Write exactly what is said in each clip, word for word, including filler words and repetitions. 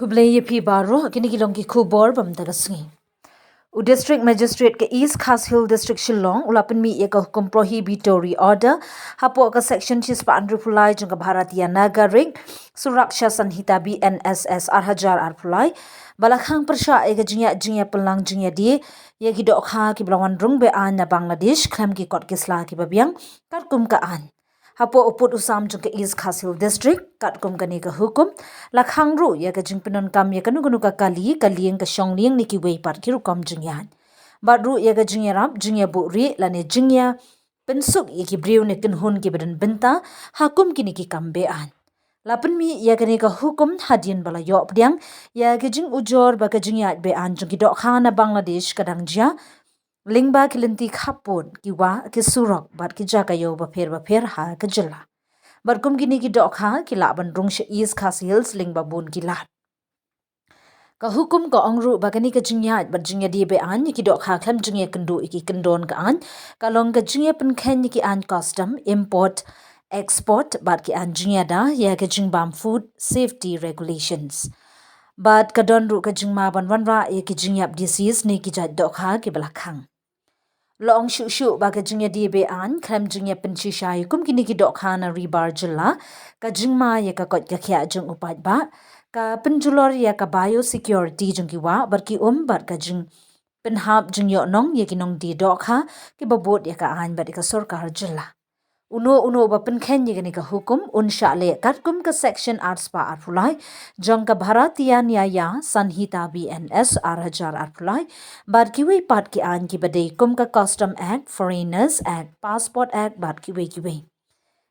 Khublei ïa phi baroh, kine ki long ki khubor bam da ka sngi. U District Magistrate ka East Khasi Hills District Shillong u la pynmih ïa ka hukum prohibitory order hapoh ka section shispah hynriewphew lai jong ka Bharatiya Nagarik Suraksha Sanhita B N S S ar hajar arphew lai, ba la khang pyrshah ïa ka jingïaid jingïapynlang jingïadie ïa ki dohkha kiba la wan rung be-aiñ na Bangladesh khlem ki kot ki sla kiba biang katkum ka aiñ. Hapoh u pud u sam jong ka East Khasi Hills District, katkum kane ka hukum, la khang ruh ïa ka jingpyndonkam ïa kano kano ka kali, ka lieng, ka shong lieng ne kiwei pat ki rukom jingïaid. Bad ruh ïa ka jingïarap jingïabuhrieh lane jingïapynsuk ïa ki briew ne kynhun kiba don bynta ha kum kine ki kam be-aiñ. La pynmih ïa kane ka hukum hadien ba la ïoh pdiang ïa ka jingujor ba ka jingïaid be-aiñ jong ki dohkha na Bangladesh ka dang jia lyngba ki lynti khappud, ki wah, ki surok bad ki jaka ïew bapher bapher ha ka jylla. Bad kum kine ki dohkha ki lah ban rung sha East Khasi Hills lyngba bun ki lad. Ka hukum ka ong ruh ba kane ka jingïaid bad jingïadie be-aiñ ïa ki dohkha khlem jingïakynduh ïa ki kyndon ka aiñ ka long ka jingïapynkheiñ ïa ki aiñ custom, import, export bad ki aiñ jingïada ïa ka jingbam, food safety regulations. Bad ka don ruh ka jingma ban wanrah ïa ki jingïap disease ne ki jait dohkha kiba la khang. La ong shuh shuh ba ka jingïadie be-aiñ khlem jingïapynshisha ïa kum kine ki dohkha na Ri Bhoi jylla ka jingma ïa ka koit ka khiah jong u paidbah, ka pynjulor ïa ka biosecurity jong ki wah bad ki um bad ka jingpynhap jingïohnong ïa ki nongdie dohkha kiba bud ïa ka aiñ bad ïa ka sorkar jylla. Uno uno uba pynkheiñ ïa kane ka hukum un shah leh katkum ka section arspah arphew lai jong ka Bharatiya Nyaya Sanhita B N S S ar hajar arphew lai bad kiwei pat ki aiñ kiba dei kum ka Custom Act, Foreigners Act, Passport Act bad kiwei kiwei.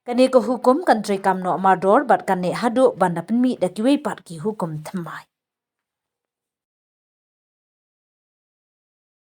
Kane ka hukum kan treikam noh mardor bad kan neh haduh ban da pynmih da kiwei pat ki hukum thymmai.